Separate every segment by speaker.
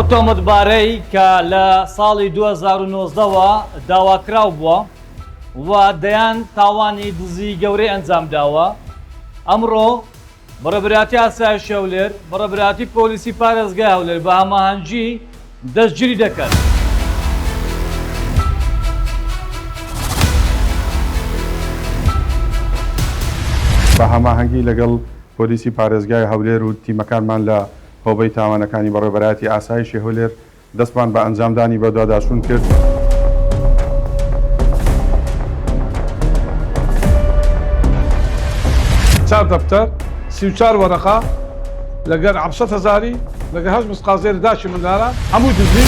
Speaker 1: ئەو تۆمەتبارەی کە لە ساڵی 2019 وە داواکراو بووە و دەیان تاوانی دزی گەورەی ئەنجامداوە، ئەمڕۆ بەڕێوەبەرایەتی ئاسایشی هەولێر، بەڕێوەبەرایەتی پۆلیسی پارێزگای هەولێر بە هەماهەنگی دەستگیری دەکەن.
Speaker 2: بە هەماهەنگی لەگەڵ پۆلیسی پارێزگای هەولێر و تیمەکانمان لە هۆبەی تاوانەکانی بەڕێوەبەرایەتی ئاسایشی هەولێر دەستمان بە ئەنجامدانی بەدواداچوون کرد.
Speaker 3: چار دەفتەر، 34 وەرەقە، لەگەر حەفسەد هەزاری، لەگەر هەشت مسقاڵ زێر داشی مندارە، هەمووی دزی.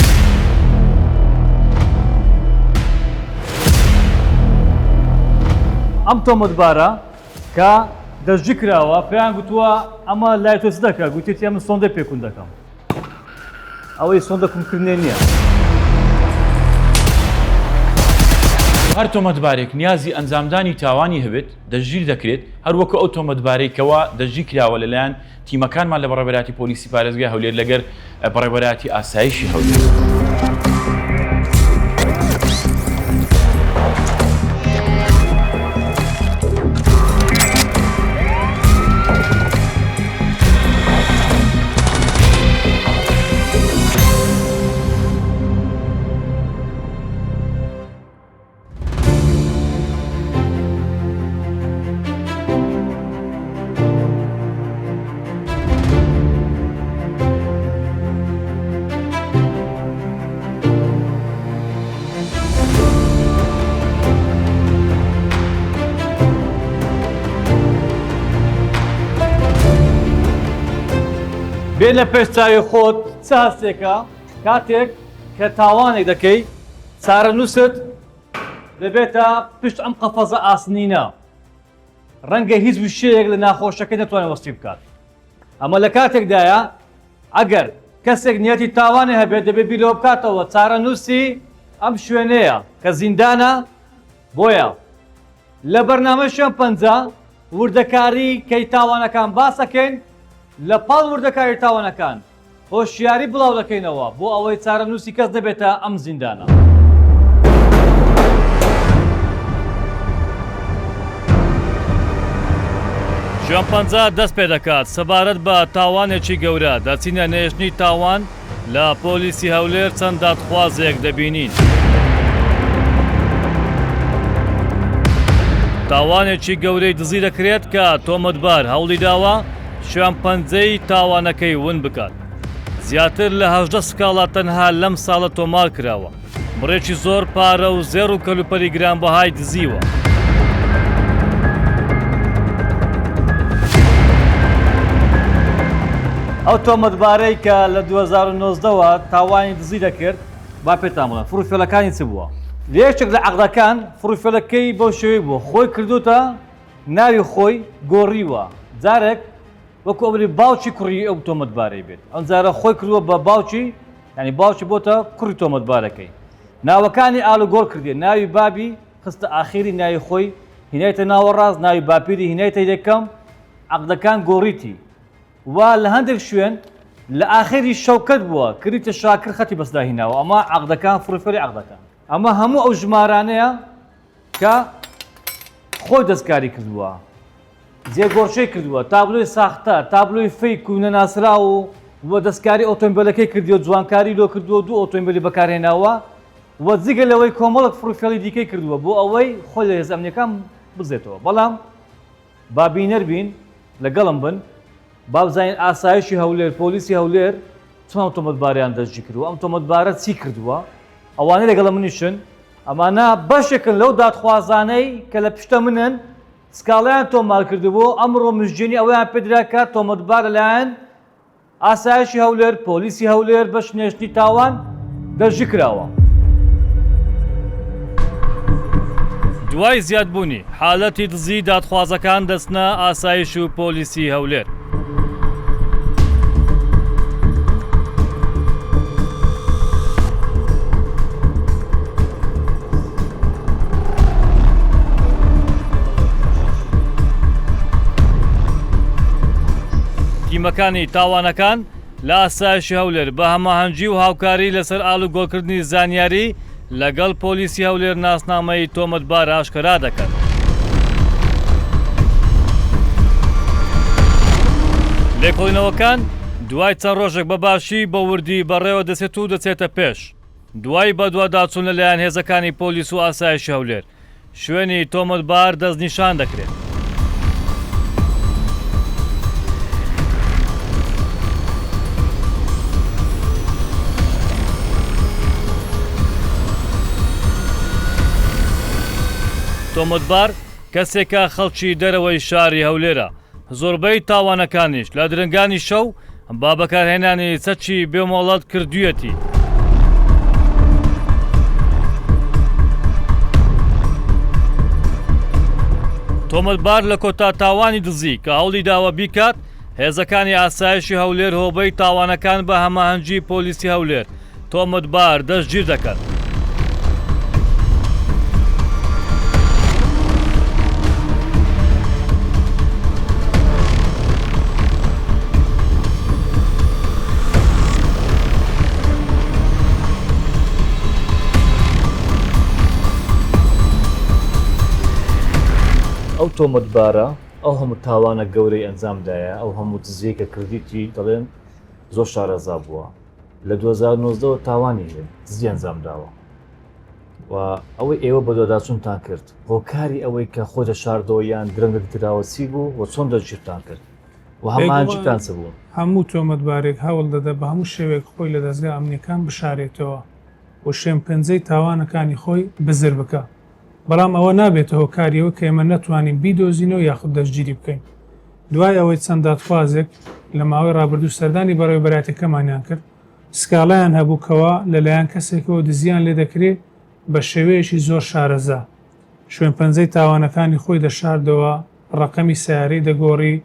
Speaker 1: ئەم تۆمەتبارە کە دەستگیرکراوە پێیان گوتووە ئەمە لای تۆ چ دەکات؟ گوتیەتی ئەمن سۆندەی پێ کون دەکەم. ئەوەی سۆندە کونکردنێ نییە.
Speaker 4: هەر تۆمەتبارێک نیازی ئەنجامدانی تاوانی هەبێت دەستگیر دەکرێت، هەروەکو ئەو تۆمەتبارەی کەوا دەستگیرکراوە لەلایەن تیمەکانمان لە بەڕێوەبەرایەتی پۆلیسی پارێزگای هەولێر لەگەر بەڕێوەبەرایەتی ئاسایشی هەولێر.
Speaker 1: بێ لە پێش چاوی خۆت چ هەستێکە کاتێک کە تاوانێک دەکەی چارەنووست دەبێتە پشت ئەم قەفەزە ئاسنینە ڕەنگە هیچ وشەیەک لە ناخۆشەکەی نەتوانێت وەسفی بکات ئەمە لە کاتێکدایە ئەگەر کەسێک نیەتی تاوانێ هەبێت دەبێت بیر لەوە بکاتەوە چارەنووسی ئەم شوێنەیە کە زیندانە بۆیە لە بەرنامەی شوێن پەنجە وردەکاری کەی تاوانەکان باس ئەکەین لە پاڵ وردەکاری تاوانەکان هۆشیاری بڵاو دەکەینەوە بۆ ئەوەی چارەنووسی کەس نەبێتە ئەم زیندانە. شوێن پەنجە دەست پێ دەکات سەبارەت بە تاوانێکی گەورە دەچینە نێشتنی تاوان لە پۆلیسی هەولێر چەند دادخوازێک دەبینین. تاوانێکی گەورەی دزی دەکرێت کە تۆمەتبار هەوڵیداوە شوێن پەنجەی تاوانەکەی ون بکات. زیاتر لە 18 سکاڵا تەنها لەم ساڵە تۆمار کراوە. بڕێکی زۆر پارە و زێڕ و کەلوپەلی گرانبەهای دزیوە. ئەو تۆمەتبارەی کە لە 2019ەوە تاوانی دزی دەکرد با پێتان بڵێم فڕوفێڵەکانی چ بووە لە یەکێک لە عەقدەکان فڕوفێڵەکەی بەو شێوەی بووە خۆی کردوتە ناوی خۆی گۆڕیوە جارێک وەکو ئەوەی باوکی کوڕی ئەو تۆمەتبارەی بێت ئەم جارە خۆی کردووە بە باوکی یانی باوکی بۆتە کوڕی تۆمەتبارەکەی ناوەکانی ئالوگۆڕ کردیە ناوی بابی خستە ئاخیری ناوی خۆی هینایتە ناوەڕاست ناوی باپیری هینایتە یەکەم عەقدەکان گۆڕیتی و لە هەندێک شوێن لە ئاخیری شەوکەت بووە کردیتە شاکر خەتی بەسدا هیناوە ئەمە عەقدەکان فڕفری عەقدەکان ئەمە هەموو ئەو ژمارانەیە کە خۆی دەستکاری کردووە جێگۆڕکێی کردووە، تابلۆی ساختە، تابلۆی fake و نەناسراو و دەستکاری ئۆتۆمبێلەکەی کردیوە، جوانکاری لۆ کردووە و دوو ئۆتۆمبێلی بەکارهێناوە و جگە لەوەی کۆمەڵێک فڕوفێڵی دیکەی کردووە بۆ ئەوەی خۆی لە هێزە ئەمنییەکان بدزێتەوە. بەڵام با بینەر بین، لەگەڵم بن، با بزانین ئاسایشی هەولێر، پۆلیسی هەولێر چۆن ئەم تۆمەتبارەیان دەستگیرکردووە، ئەم تۆمەتبارە چی کردووە، ئەوانەی لەگەڵ منیشن، ئەمانە بەشێکن لەو دادخوازانەی کە لە پشتە منن، سکاڵایان تۆمارکردبوو، ئەمڕۆ مژدێنی ئەوەیان پێدرا کە تۆمەتبار لەلایەن ئاسایشی هەولێر، پۆلیسی هەولێر بەش نێشتنی تاوان دەستگیرکراوە. دوای زیادبوونی حالەتی دزی دادخوازەکان دەچنە ئاسایش و پۆلیسی هەولێر. تیمەکانی تاوانەکان لە ئاسایشی هەولێر بە هەماهەنگی و هاوکاری لەسەر ئاڵوگۆڕکردنی زانیاری لەگەڵ پۆلیسی هەولێر ناسنامەی تۆمەتبار ئاشکەرا دەکەن. لێکۆڵینەوەکان دوای چەند ڕۆژێک بە باشی بە وردی بەڕێوە دەچێت و دەچێتە پێش. دوای بەدواداچوون لەلایەن هێزەکانی پۆلیس و ئاسایشی هەولێر، شوێنی تۆمەتبار دەستنیشان دەکرێت. تۆمەتبار کەسێکە خەڵکی دەرەوەی شاری هەولێرە، زۆربەی تاوانەکانیش لە درەنگانی شەو بە بەکارهێنانی چەکی بێ مۆڵەت کردوویەتی. تۆمەتبار لە کۆتا تاوانی دزی کە هەوڵی داوە بیکات، هێزەکانی ئاسایشی هەولێر هۆبەی تاوانەکان بە هەماهەنگی پۆلیسی هەولێر تۆمەتبار دەستگیر دەکەن. ئەو تۆمەتبارە ئەو هەموو تاوانە گەورەی ئەنجامدایە، ئەو هەموو دزیەی کە کردیتی دەڵێن زۆر شارەزا بووە. لە 2019 وە تاوانی هەیە دزی ئەنجام داوە و ئەوەی ئێوە بەدواداچوونتان کرد هۆکاری ئەوەی کە خۆی دەشاردەوە یان درەنگ دراوە چی بوو و چۆن دەستگیرتان کرد و هەماهەنگیتان چ بوو؟
Speaker 5: هەموو تۆمەتبارێک هەوڵ دەدا بە هەموو شێوەیەک خۆی لە دەزگا ئەمنیەکان بشارێتەوە و شوێنپەنجەی تاوانەکانی خۆی بزر بکا، بەڵام ئەوە نابێتە هۆکاری ئەوەی کە ئێمە نەتوانین بیدۆزینەوە یاخود دەستگیری بکەین. دوای ئەوەی چەند دادخوازێک لە ماوەی ڕابردوو سەردانی بەڕێوەبەرایەتیەکەمانیان کرد، سکاڵایان هەبوو کەوا لەلایەن کەسێکەوە دزییان لێدەکرێ بە شێوەیەکی زۆر شارەزا شوێنپەنجەی تاوانەکانی خۆی دەشاردەوە، ڕەقەمی سەیارەی دەگۆڕی،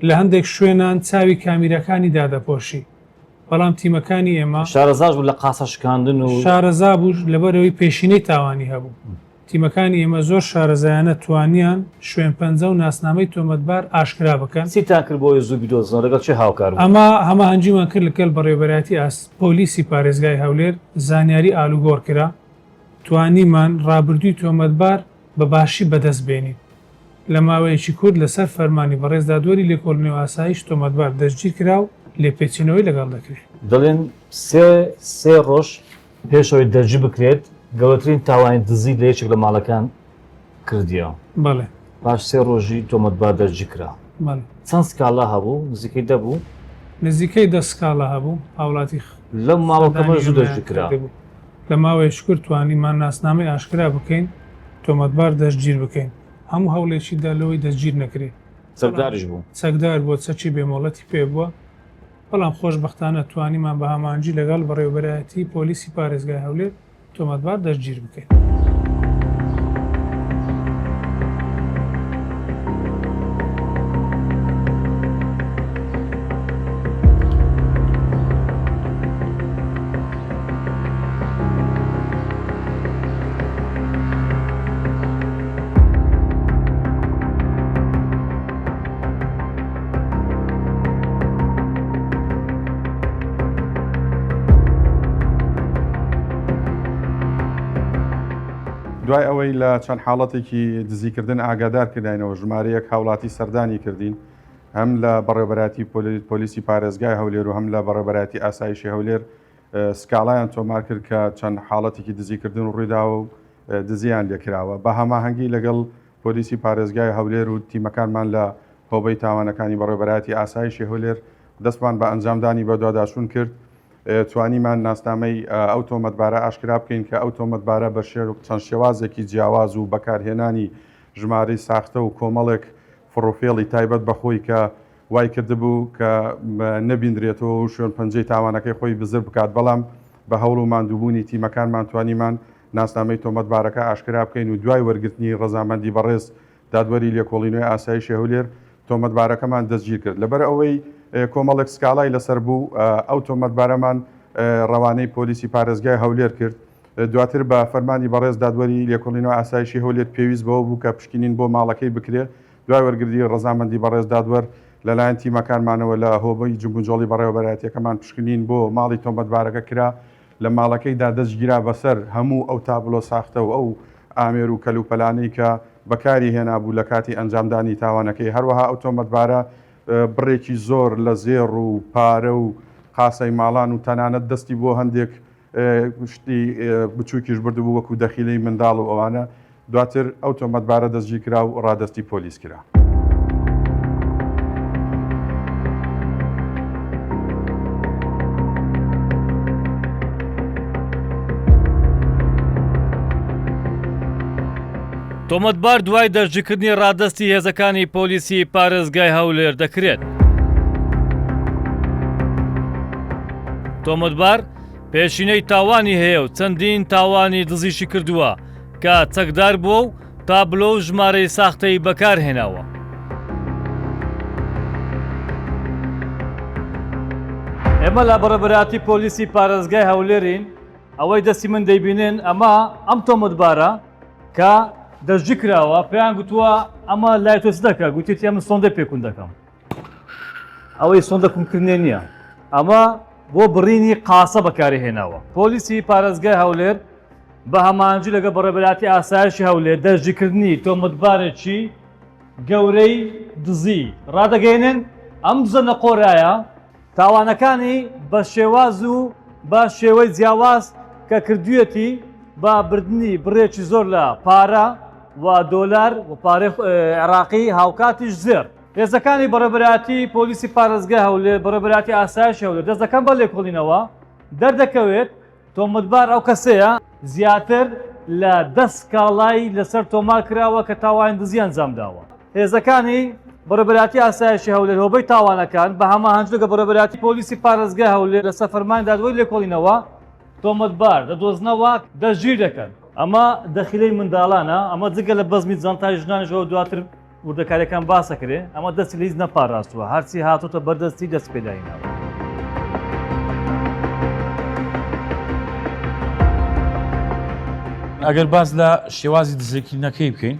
Speaker 5: لە هەندێک شوێنان چاوی کامیراکانی دادەپۆشی، بەڵام تیمەکانی ئێمە.
Speaker 1: شارەزاش بوو لە قاسە شکاندن و.
Speaker 5: شارەزا بوو لەبەرئەوەی پێشینەی تاوانی هەبوو. تیمەکانی ئێمە زۆر شارەزایانە توانیان شوێنپەنجە و ناسنامەی تۆمەتبار ئاشکرا بکەن.
Speaker 1: چیتان کرد بۆ ئەوەی زوو بیدۆزنەوە؟ لەگەڵ کێ هاوکار بوون؟
Speaker 5: ئەمە هەماهەنگیمان کرد لەگەڵ بەڕێوەبەرایەتی ئاس پۆلیسی پارێزگای هەولێر، زانیاری ئالوگۆڕ کرا، توانیمان ڕابردووی تۆمەتبار بە باشی بەدەست بێنین. لە ماوەیەکی کورت لەسەر فەرمانی بەڕێز دادوەری لێکۆڵینەوەی ئاسایش تۆمەتبار دەستگیرکرا و لێپێچینەوەی لەگەڵ دەکرێت.
Speaker 1: دەڵێن سێ سێ ڕۆژ پێش ئەوەی دەرگیر بکرێت گەورەترین تاوانی دزی لە یەکێک لە ماڵەکان کردیە.
Speaker 5: بەڵێ.
Speaker 1: پاش سێ ڕۆژی تۆمەتبار دەرگیر کرا.
Speaker 5: بەڵێ.
Speaker 1: چەند سکاڵا هەبوو؟ نزیکەی دە بوو؟
Speaker 5: نزیکەی دە سکاڵا هەبوو، هاوڵاتی
Speaker 1: لەو ماوە کەمە
Speaker 5: سەردانی
Speaker 1: زوو
Speaker 5: ئێمەیان
Speaker 1: دەرگیر کرا.
Speaker 5: کردبوو. لە ماوەیەکی کورت توانیمان ناسنامەی ئاشکرا بکەین، تۆمەتبار دەستگیر بکەین. هەموو هەوڵێکی دا لەوەی دەستگیر نەکرێ. بەڵام
Speaker 1: چەکداریش بوو.
Speaker 5: چەکدار بووە، چەکی بێ مۆڵەتی پێ بووە. بەڵام خۆشبەختانە توانیمان بە هەماهەنگی لەگەڵ بەڕێوەبەرایەتیی پۆلیسی پارێزگای هەولێر تۆمەتبار دەستگیر بکەین.
Speaker 2: دوای ئەوەی لە چەند حاڵەتێکی دزیکردن ئاگادار کردینەوە ژمارەیەک هاوڵاتی سەردانی کردین هەم لە بەڕێوەبەرایەتی پۆلیسی پارێزگای هەولێر و هەم لە بەڕێوەبەرایەتی ئاسایشی هەولێر سکاڵایان تۆمار کرد کە چەند حاڵەتێکی دزیکردن ڕوویداوە و دزیان لێکراوە بە هەماهەنگی لەگەڵ پۆلیسی پارێزگای هەولێر و تیمەکانمان لە هۆبەی تاوانەکانی بەڕێوەبەرایەتی ئاسایشی هەولێر دەستمان بە ئەنجامدانی بەدواداچوون کرد توانیمان ناسنامەی ئەو تۆمەتبارە ئاشکرا بکەین کە ئەو تۆمەتبارە بە چەند شێوازێکی جیاواز و بەکارهێنانی ژمارەی ساختە و کۆمەڵێک فڕوفێڵی تایبەت بە خۆی کە وای کردبوو کە نەبیندرێتەوە و شوێن پەنجەی تاوانەکەی خۆی بزر بکات، بەڵام بە هەوڵ و ماندووبوونی تیمەکانمان توانیمان ناسنامەی تۆمەتبارەکە ئاشکرا بکەین و دوای وەرگرتنی ڕەزامەندی بەڕێز دادوەری لێکۆڵینەوەی ئاسایشی هەولێر تۆمەتبارەکەمان دەستگیرکرد. لەبەر ئەوەی کۆمەڵێک سکاڵای لەسەر بوو ئەو تۆمەتبارەمان ڕەوانەی پۆلیسی پارێزگای هەولێر کرد. دواتر بە فەرمانی بەڕێز دادوەری لێکۆڵینەوەی ئاسایشی هەولێر پێویست بەوە بوو کە پشکنین بۆ ماڵەکەی بکرێت، دوای وەرگرتنی ڕەزامەندی بەڕێز دادوەر. لەلایەن تیمەکانمانەوە لە هۆبەی جموجۆڵی بەڕێوەبەرایەتیەکەمان پشکنین بۆ ماڵی تۆمەتبارەکە کرا، لە ماڵەکەیدا دەستگیرا بەسەر هەموو ئەو تابلۆ ساختە و ئەو ئامێر و کەلوپەلانەی کە بەکاری هێنابوو لە کاتی ئەنجامدانی تاوانەکەی، هەروەها ئەو تۆمەتبارە بڕێکی زۆر لە زێڕ و پارە و قاسەی ماڵان و تەنانەت دەستی بۆ هەندێک شتی بچووکیش بردبوو وەکو دەخیلەی منداڵ و ئەوانە، دواتر ئەو تۆمەتبارە دەستگیرکرا و ڕادەستی پۆلیس کرا.
Speaker 1: تۆمەتبار دوای دەستگیرکردنی ڕادەستی هێزەکانی پۆلیسی پارێزگای هەولێر دەکرێت. تۆمەتبار پێشینەی تاوانی هەیە و چەندین تاوانی دزیشی کردووە کە چەکدار بووە و تابلۆ و ژمارەی ساختەی بەکارهێناوە. ئێمە لە بەڕێوەبەرایەتی پۆلیسی پارێزگای هەولێرین، ئەوەی دەستی من دەیبینن ئەمە ئەم تۆمەتبارە کە دەستگیرکراوە، پێیان گوتووە ئەمە لای تۆ چ دەکات؟ گوتیەتی ئەمن سۆندەی پێکون دەکەم. ئەوەی سۆندە کونکردنێ نییە، ئەمە بۆ بڕینی قاسە بەکاری هێناوە. پۆلیسی پارێزگای هەولێر بە هەماهەنگی لەگەڵ بەڕێوەبەرایەتی ئاسایشی هەولێر دەستگیرکردنی تۆمەتبارێکی گەورەی دزی ڕادەگەیەنن، ئەم دزە نەقۆرایە تاوانەکانی بە شێواز و بە شێوەی جیاواز کە کردوویەتی بە بردنی بڕێکی زۆر لە پارە و دۆلار و پارەی عێراقی هاوکاتیش زێڕ. هێزەکانی بەڕێوەبەرایەتی پۆلیسی پارێزگای هەولێر، بەڕێوەبەرایەتی ئاسایشی هەولێر دەست دەکەن بە لێکۆڵینەوە، دەردەکەوێت تۆمەتبار ئەو کەسەیە زیاتر لە دە سکاڵای لەسەر تۆمار کراوە کە تاوانی دزی ئەنجامداوە. هێزەکانی بەڕێوەبەرایەتی ئاسایشی هەولێر هۆبەی تاوانەکان بە هەماهەنگی لەگەڵ بەڕێوەبەرایەتی پۆلیسی پارێزگای هەولێر لەسەر فەرمانی دادوەری لێکۆڵینەوە تۆمەتبار دەدۆزنەوە دەستگیر دەکەن. ئەمە دەخیلەی منداڵانە، ئەمە جگە لە بەزمی جانتای ژنانیش ئەوە دواتر وردەکاریەکان باس ئەکرێ، ئەمە دەستی لە هیچ نەپاراستووە، هەرچی هاتۆتە بەردەستی دەست پێدایناوە.
Speaker 4: ئەگەر باس لە شێوازی دزیکردنەکەی بکەین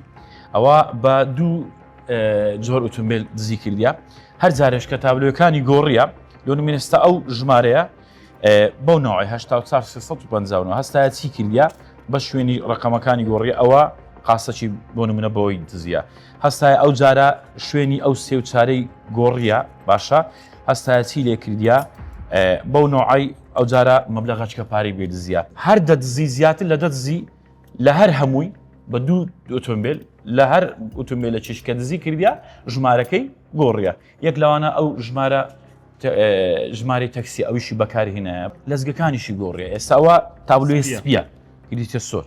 Speaker 4: ئەوە بە دوو جۆر ئۆتۆمبیل دزی کردیا هەر جارێش کە تابلۆەکانی گۆڕیە لۆ نمینستا ئەو ژمارەیە بەو ناوی 84 هەستایە چی کردیا بە شوێنی ڕقەمەکانی گۆڕی ئەوە قاسەکی بۆ نمونە بەوەی دزیە هەستایە ئەو جارە شوێنی ئەو سێ و چارەی گۆڕیە باشە هەستایە چی لێ کردیا بەو نوعی ئەو جارە مەبلەغەچکە پارەی بێ دزیە هەر دە دزی زیاتر لە دە دزی لە هەر هەمووی بە دوو ئۆتۆمبیل لە هەر ئۆتۆمبیلە چیشکە دزی کردیا ژمارەکەی گۆڕیە یەک لەوانە ئەو ژمارە ژمارەی تەکسی ئەویشی بەکارهێنایە لەزگەکانیشی گۆڕیە ئێستا ئەوە تابلۆی سپیە کردیتە سۆر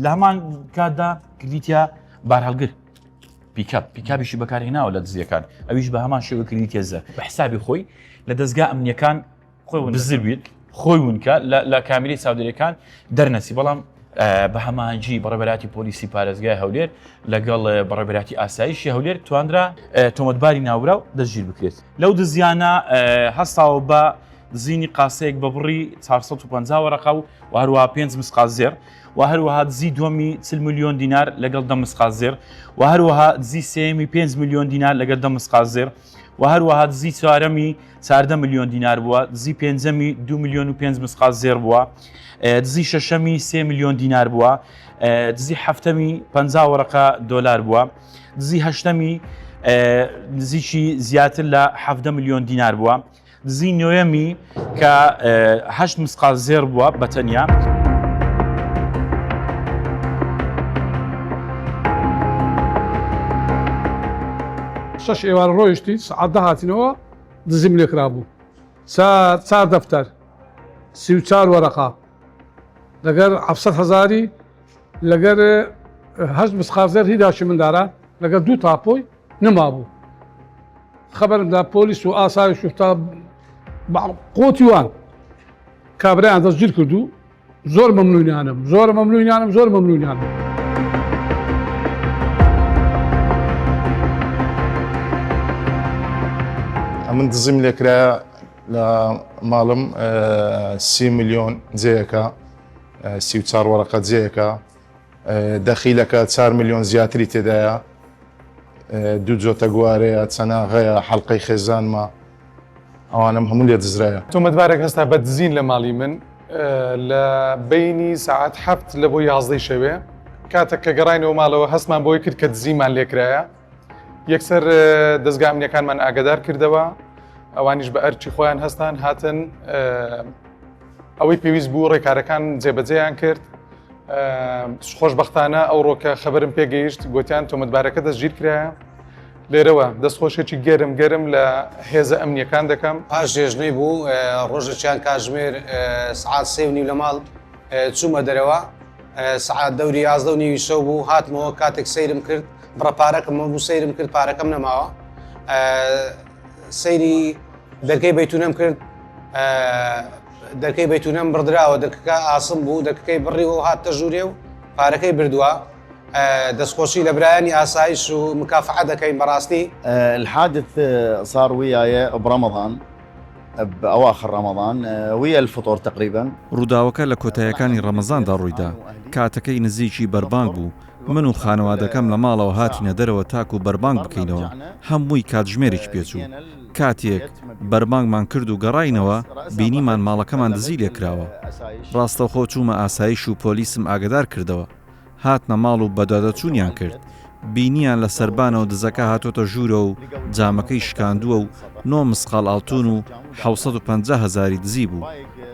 Speaker 4: لە هەمان کاتدا کردیتە بارهەڵگر پیکاپ پیکابیشی بەکارهێناوە لە دزیەکان ئەویش بە هەمان شێوە کردیتە زە بە حسابی خۆی لە دەستگا ئەمنیەکان بزر بێت خۆی ونکە لە کامیری چاودێریەکان دەرنەچی بەڵام بە هەماهەنگی بەڕێبەراتی پۆلیسی پارێزگای هەولێر لەگەڵ بەڕێبەراتی ئاسایشی هەولێر توانرا تۆمەتباری ناوبراو دەستگیر بکرێت لەو دزیانە هەستاوە بە دزینی قاسەیەک بە بڕی 450 وەرەقە و هەروەها 5 مسقال زێڕ و هەروەها دزی دووەمی 40 میلیۆن دینار لەگەڵ دە مسقال زێڕ و هەروەها دزی سێیەمی 5 میلیۆن دینار لەگەڵ دە مسقال زێڕ و هەروەها دزی چوارەمی 14 میلیۆن دینار بووە دزی پێنجەمی 2 میلیۆن و 5 مسقال زێڕ بووە دزی شەشەمی 3 میلیۆن دینار بووە دزی حەفتەمی 50 وەرەقە دۆلار بووە دزی هەشتەمی نزیکی زیاتر لە 17 میلیۆن دینار بووە دزی نۆیەمی کە هەشت مسقال زێڕ بووە بە تەنیا.
Speaker 3: شەش ئێوارە ڕۆیشتی سەعات دە هاتینەوە دزیم لێکرابوو چار چار دەفتەر 34 وەرەقە لەگەر 700 هەزاری لەگەر هەشت مسقال زێر هی داشی منداران لەگەر دوو تاپۆی نەمابوو خەبەرم دا پۆلیس و ئاسایش و تا قۆتی وان کابرایان دەستگیر کردو زۆر مەمنونیانم زۆر مەمنونیانم زۆر مەمنونیانم.
Speaker 6: ئەمن دزیم لێکرایە لە ماڵم سی میلیۆن جێیەکە 34 وەرەقە جێیەکە دەخیلەکە 4 میلیۆن زیاتری تێدایە. دوو جۆتە گوارەیە، چەناغەیە، حەڵقەی خێزانمە، ئەوانەم هەموو لێ دزرایە.
Speaker 7: تۆمەتبارێک هەستا بە دزین لە ماڵی من لە بەینی سەعات حەفت لە بۆ یازدەی شەوێ، کاتێک کە گەڕاینەوە ماڵەوە هەستمان بەوەی کرد کە دزیمان لێکرایە، یەکسەر دەزگا ئەمنیەکانمان ئاگادار کردەوە، ئەوانیش بە ئەرکی خۆیان هەستان هاتن ئەوەی پێویست بوو ڕێکارەکان جێبەجێیان کرد. خۆشبەختانە ئەوڕۆ کە خەبەرم پێگەیشت گوتیان تۆمەتبارەکە دەستگیر کرایە. لێرەوە دەستخۆشێکی گەرم گەرم لە هێزە ئەمنیەکان دەکەم.
Speaker 8: پاش جێژنەی بوو ڕۆژێکیان کاتژمێر سەعات سێ و نیو لە ماڵ چوومە دەرەوە سەعات دەوری 11 و نیوی شەو بوو هاتمەوە کاتێک سەیرم کرد بڕە پارەکەم هەبوو سەیرم کرد پارەکەم نەماوە سەیری دەرکەی بەیتونەم کرد دەرکەی بەیتونەم بڕدراوە دەرکەکە ئاسم بوو دەرکەکەی بڕیوە و هاتە ژوورێ و پارەکەی بردووە دەستخۆشی لە برایانی ئاسایش و مکافحە دەکەین بەڕاستی.
Speaker 9: الحادث صار وياي برمضان بأواخر رمضان ويا الفطور تقريبا.
Speaker 10: ڕووداوەکە لە کۆتاییەکانی ڕەمەزاندا ڕوویدا، کاتەکەی نزیکی بەربانگ بوو، من و خانەوادەکەم لە ماڵەوە هاتینە دەرەوە تاکو بەربانگ بکەینەوە، هەمووی کاتژمێرێکی پێچوو، کاتێک بەربانگمان کرد و گەڕاینەوە بینیمان ماڵەکەمان دزی لێکراوە، ڕاستەوخۆ چوومە ئاسایش و پۆلیسم ئاگەدار کردەوە، هاتنە ماڵ و بەدواداچوونیان کرد، بینیان لە سەربانەوە دزەکە هاتۆتە ژوورەوە و جامەکەی شکاندووە و نۆ مسقاڵ ئاڵتوون و 750 هەزاری دزی بوو.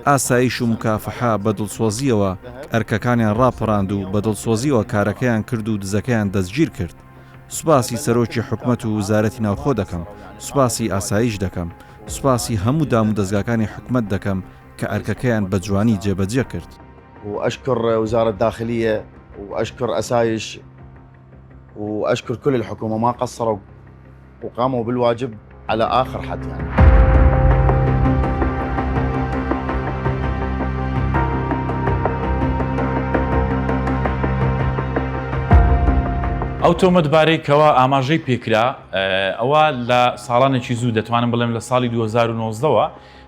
Speaker 10: ئاسایش و موکافەحە بە دڵسۆزییەوە ئەرکەکانیان ڕاپەڕاند و بە دڵسۆزییەوە کارەکەیان کرد و دزەکەیان دەستگیر کرد. سوپاسی سەرۆکی حکومەت و وزارەتی ناوخۆ دەکەم، سوپاسی ئاسایش دەکەم، سوپاسی هەموو دامودەزگاکانی حکومەت دەکەم کە ئەرکەکەیان بە جوانی جێبەجێ کرد.
Speaker 9: وأشكر وزارة الداخلية وأشكر أسايش وأشكر كل الحكومة ما قصروا وقاموا بالواجب على آخر حد يعني.
Speaker 4: ئەو تۆمەتبارەی کەوا ئاماژەی پێکرا ئەوە لە ساڵانێکی زوو دەتوانم بڵێم لە ساڵی 2009ەوە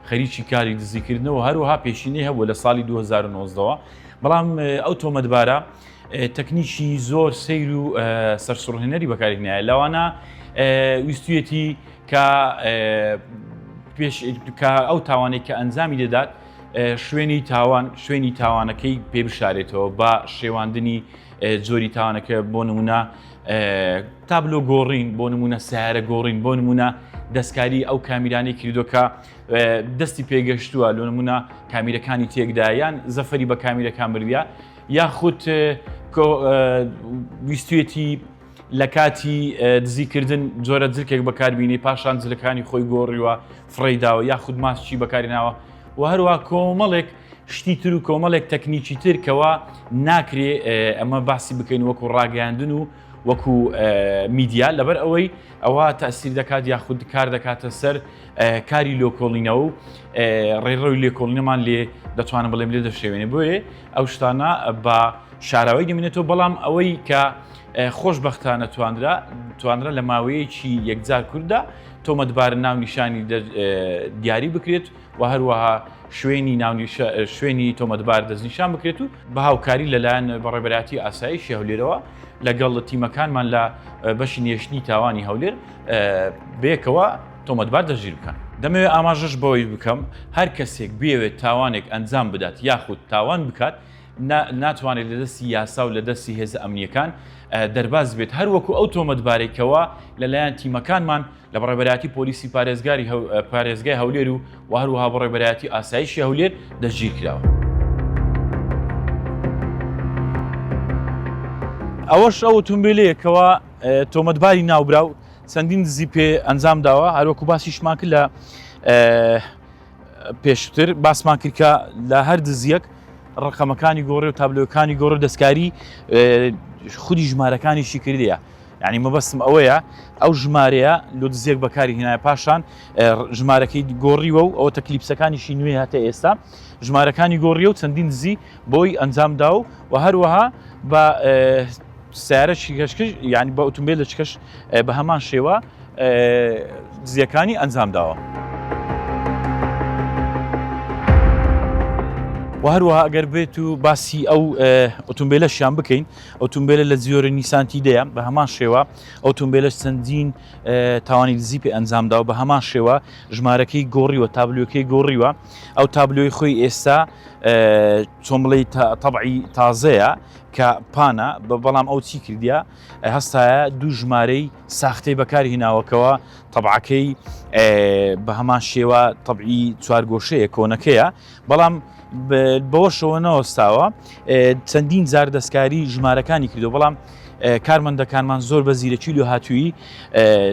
Speaker 4: خەریکی کاری دزیکردنە و هەروەها پێشینەی هەبووە لە ساڵی 2019 ەوە بەڵام ئەو تۆمەتبارە تەکنیکی زۆر سەیر و سەرسوڕهێنەری بەکارهێنایە لەوانە ویستویەتی کە پێش کە ئەو تاوانێک کە ئەنجامی دەدات شوێنی تاوان شوێنی تاوانەکەی پێ بشارێتەوە بە شێواندنی جۆری تاوانەکە بۆ نمونە تابلۆ گۆڕین بۆ نمونە سیارە گۆڕین بۆ نمونە دەستکاری ئەو کامیرانەی کردۆکە دەستی پێگەشتووە لۆ نمونە کامیرەکانی تێکدا یان زەفەری بە کامیرەکان بردە یاخود ویستویەتی لە کاتی دزیکردن جۆرە جلکێک بەکاربینی پاشان جلەکانی خۆی گۆڕیوە فڕێداوە یاخود ماسکی بەکاریناوە و هەروە کۆمەڵێک شتی تر و کۆمەڵێک تەکنیکی تر کەوا ناکرێ ئەمە باسی بکەین وەکو ڕاگەیاندن و وەکو میدیا لەبەر ئەوەی ئەوە تەسیر دەکات یاخود کار دەکاتە سەر کاری لۆکۆڵینەوە و ڕێڕەوی لێکۆڵینەمان لێ دەتوانم بڵێم لێ دەشێوێنێ بۆیە ئەو شتانە بە شاراوەی دەمێنێتەوە بەڵام ئەوەی کە خۆشببختانە توانرا توانرا لە ماوەیەکی یەکجار کووردا تۆمەتبار ناونیشانی دیاری بکرێت و هەروەها شوێنی شوێنی تۆمەتبار دەستنیشان بکرێت و بە هاوکاری لەلایەن بەڕێبەراتی ئاسایشی هەولێرەوە لەگەڵ تیمەکانمان لە بەشی نێشتنی تاوانی هەولێر بەیەکەوە تۆمەتبار دەستگیر بکەن. دەمەوێت ئاماژەش بەوەی بکەم هەر کەسێک بیەوێت تاوانێک ئەنجام بدات یاخود تاوان بکات ناتوانێت لە دەستی یاسا و لە دەستی هێزە ئەمنییەکان دەرباز بێت هەروەکو ئەو تۆمەتبارەی کەوا لەلایەن تیمەکانمان لە بەڕێوەبەرایەتی پۆلیسی پارێزگاری پارێزگای هەولێر و و هەروەها بەڕێوەبەرایەتی ئاسایشی هەولێر دەستگیر کراوە. ئەوەش ئەو ئۆتۆمبیلەیە کەوا تۆمەتباری ناوبراو چەندین دزی پێ ئەنجام داوە هەروەکو باسیشمان کرد لە پێشتر باسمان کرد کە لە هەر دزیەک ڕقەمەکانی گۆڕێ و تابلۆکانی گۆڕ دەستکاری خودی ژمارەکانیشی کردیە یانی مەبەستم ئەوەیە ئەو ژمارەیە لۆ دزێک بەکاری هێنایە پاشان ژمارەکەی گۆڕیوە و ئەوە تەکلیپسەکانیشی نوێ هاتە ئێستا ژمارەکانی گۆڕیە و چەندین دزی بۆی ئەنجام دا و و هەروەها بە سیارە شیکەشکش یعنی بە ئۆتۆمبیل چکەش بە هەمان شێوە دزیەکانی ئەنجام داوە. و هەروەها ئەگەر بێت و باسی ئەو ئۆتۆمبیلەشیان بکەین، ئۆتۆمبیلە لە جۆرە نیسان تیدەیە، بە هەمان شێوە ئۆتۆمبیلەش چەندین تاوانی دزی پێ ئەنجامداوە، بە هەمان شێوە ژمارەکەی گۆڕیوە، تابلۆکەی گۆڕیوە، ئەو تابلۆی خۆی ئێستا چۆن بڵێی تەبعی تازەیە کە پانە، بەڵام ئەو چی کردیە هەستایە دوو ژمارەی ساختەی بەکارهیناوەکەوە تەبعەکەی بە هەمان شێوە تەبعی چوارگۆشەیە کۆنەکەیە، بەڵام بەوەشەوە نەوەستاوە چەندین جار دەستکاری ژمارەکانی کردو، بەڵام کارمەندەکانمان زۆر بە زیرەکی لۆ هاتووی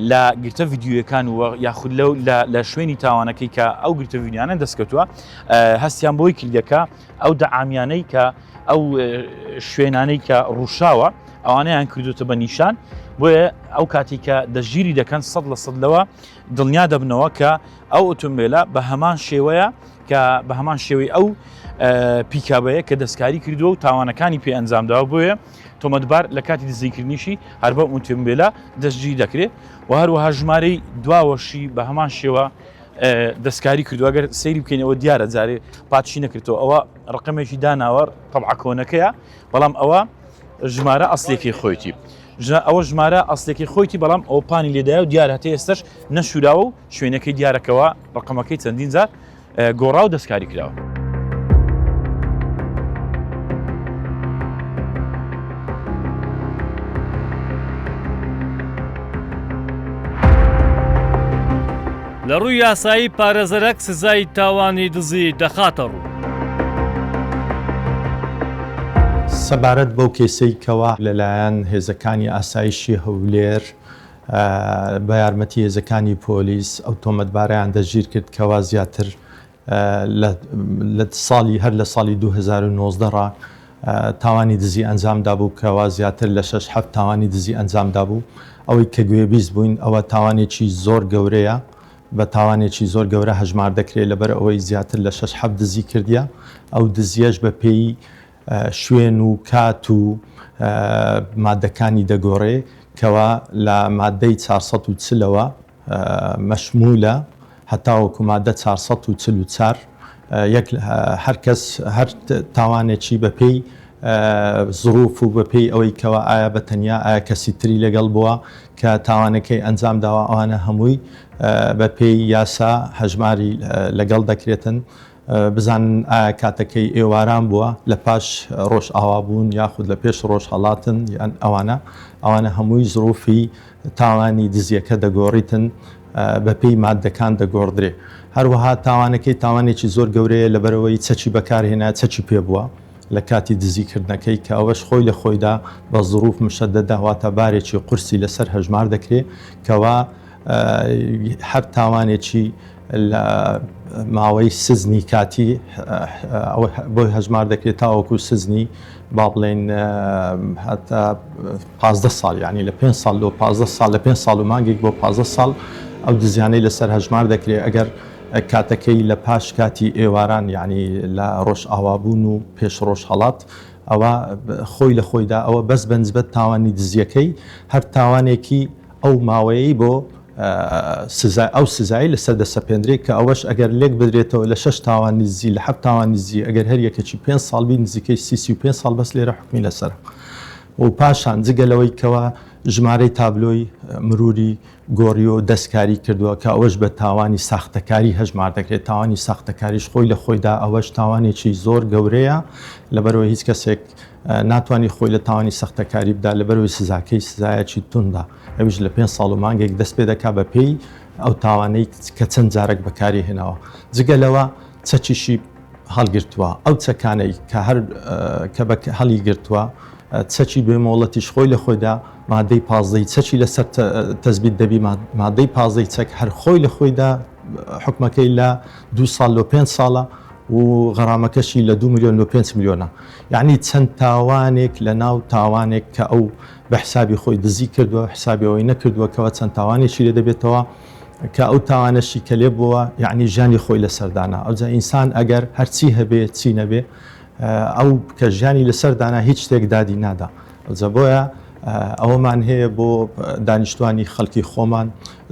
Speaker 4: لە گرتە ڤیدیۆیەکان و یاخود لەو لە شوێنی تاوانەکەی کە ئەو گرتە ڤیدیۆیانە دەستکەوتووە هەستیان بۆی کردەکە ئەو دەعامیانەی کە ئەو شوێنانەی کە ڕووشاوە ئەوانەیان کردوتە بە نیشان، بۆیە ئەو کاتی کە دەستگیری دەکەن 100% لەوە دڵنیا دەبنەوە کە ئەو ئۆتۆمبیلە بە هەمان شێوەیە کە بە هەمان شێوەی ئەو پیکابەیە کە دەستکاری کردووە و تاوانەکانی پێ ئەنجامداوە، بۆیە تۆمەتبار لە کاتی دزیکردنیشی هەر بەم ئۆتۆمبیلە دەستگیر دەکرێت و هەروەها ژمارەی دواوەشی بە هەمان شێوە دەستکاری کردووە. گەر سەیری بکەین ئەوە دیارە جارێ پاتشی نەکردەوە، ئەوە ڕقمێکی داناوە تەبعە کۆنەکەیە، بەڵام ئەوە ژمارە ئەسلێکی خۆیتی. ئەوە ژمارە ئەسلێکی خۆیتی، بەڵام ئەو پانی لێدایە و دیارە هەتا ئێستاش نەشوراوە و شوێنەکەی دیارەکەوە ڕقەمەکەی چەندین جار گۆڕا و دەستکاری کراوە.
Speaker 1: لە ڕووی یاسایی پارێزەرەک سزای تاوانی دزی دەخاتە ڕوو.
Speaker 11: سەبارەت بەو کەیسەی کەوا لەلایەن هێزەکانی ئاسایشی هەولێر بە یارمەتی هێزەکانی پۆلیس ئەو تۆمەتبارەیان دەستگیرکرد کەوا زیاتر لە ساڵی هەر لە ساڵی 2019 ڕا تاوانی دزی ئەنجام دابوو کەوا زیاتر لە شەش حەفت تاوانی دزی ئەنجام دابوو. ئەوەی کە گوێبیست بووین ئەوە تاوانێکی زۆر گەورەیە، بە تاوانێکی زۆر گەورە هەژمار دەکرێت لەبەر ئەوەی زیاتر لە شەش حەفت دزی کردیە، ئەو دزیەش بە پێی شوێن و کات و مادەکانی دەگۆڕێ کەوا لە مادەی 440 ەوە مەشمولە هەتاوەکو مادە 444 یەک هەر کەس هەر تاوانێکی بە پێی زروف و بە پێی ئەوەی کەوا ئایا بە تەنیا ئایا کەسی تری لەگەڵ بووە کە تاوانەکەی ئەنجام داوە ئەوانە هەمووی بە پێی یاسا هەژماری لەگەڵ دەکرێتن. بزانن ئایا کاتەکەی ئێواران بووە لە پاش ڕۆژئاوابوون یاخود لە پێش ڕۆژهەڵاتن یان ئەوانە ئەوانە هەمووی زروفی تاوانی دزیەکە دەگۆڕیتن بەپێی ماددەکان دەگۆڕدرێ. هەروەها تاوانەکەی تاوانێکی زۆر گەورەیە لەبەرئەوەی چەکی بەکارهێنا چەکی پێ بووە لە کاتی دزی کردنەکەی کە ئەوەش خۆی لە خۆیدا بە زروف مشەدەدە واتە بارێکی قورسی لەسەر هەژمار دەکرێ کەوا هەر تاوانێکی لە ماوەی سزنی کاتی بۆی هەژمار دەکرێت تاوەکو سزنی با بڵێین هەتا 15 ساڵ یعنی لە 5 ساڵ لۆ 15 ساڵ لە 5 ساڵ و مانگێک بۆ 15 ساڵ ئەو دزیانەی لەسەر هەژمار دەکرێت ئەگەر کاتەکەی لە پاش کاتی ئێواران یعنی لە ڕۆژئاوابوون و پێش ڕۆژهەڵات ئەوە خۆی لە خۆیدا ئەوە بەس بەنسبەت تاوانی دزیەکەی هەر تاوانێکی ئەو ماوەیەی بۆ سزای ئەو سزایەی لەسەر دەسەپێندرێت کە ئەوەش ئەگەر لێک بدرێتەوە لە شەش تاوان نزی لە حەفت تاوان نزی ئەگەر هەر یەکەکی پێنج ساڵ بی نزیکەی سی 35 ساڵ بەس لێرە حوکمی لەسەرە و پاشان جگە لەوەی کەوا ژمارەی تابلۆی مروری گۆڕیوە و دەستکاری کردووە کە ئەوەش بە تاوانی ساختەکاری هەژمار دەکرێت تاوانی ساختەکاریش خۆی لە خۆیدا ئەوەش تاوانێکی زۆر گەورەیە لەبەرەوە هیچ کەسێک ناتوانی خۆی لە تاوانی سەختەکاری بدا لەبەرەوەی سزاکەی سزایەکی توندە ئەویش لە پێنج ساڵ و مانگێک دەست پێ دەکا بە پێی ئەو تاوانەی کە چەند جارێک بەکاری هێناوە جگە لەوە چەکیشی هەڵگرتووە ئەو چەکانەی کە هەر کە بە هەڵی گرتووە چەکی بێ مۆڵەتیش خۆی لە خۆیدا مادەی پازدەی چەکی لەسەر تەزبیت دەبی مادەی پازدەی چەک هەر خۆی لە خۆیدا حکومەکەی لە دوو ساڵ لۆ پێنج ساڵە و غەرامەکەشی لە دوو ملیۆن لۆ پێنج ملیۆنە یەعنی چەند تاوانێک لە ناو تاوانێک کە ئەو بە حسابی خۆی دزی کردووە حسابی ئەوەی نەکردووە کەوا چەند تاوانێکی لێ دەبێتەوە کە ئەو تاوانەشی کە لێ بووە یەعنی ژیانی خۆی لەسەر دانا ئەوجا ئینسان ئەگەر هەرچی هەبێ چی نەبێ ئەو کە ژیانی لەسەر دانا هیچ شتێک دادی نادا ئەوجا بۆیە ئەوەمان هەیە بۆ دانیشتوانی خەڵکی خۆمان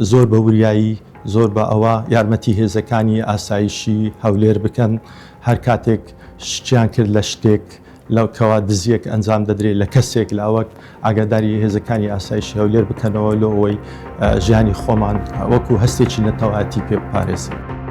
Speaker 11: زۆر بە وریایی. زۆر بە ئەوە یارمەتی هێزەکانی ئاسایشی هەولێر بکەن هەر کاتێک شکیان کرد لە شتێک لە کەوا دزیەک ئەنجام دەدرێت لە کەسێک لە ئەوەک ئاگاداری هێزەکانی ئاسایشی هەولێر بکەنەوە لۆ ئەوەی ژیانی خۆمان وەکو هەستێکی نەتەوایەتی پێ بپارێزین.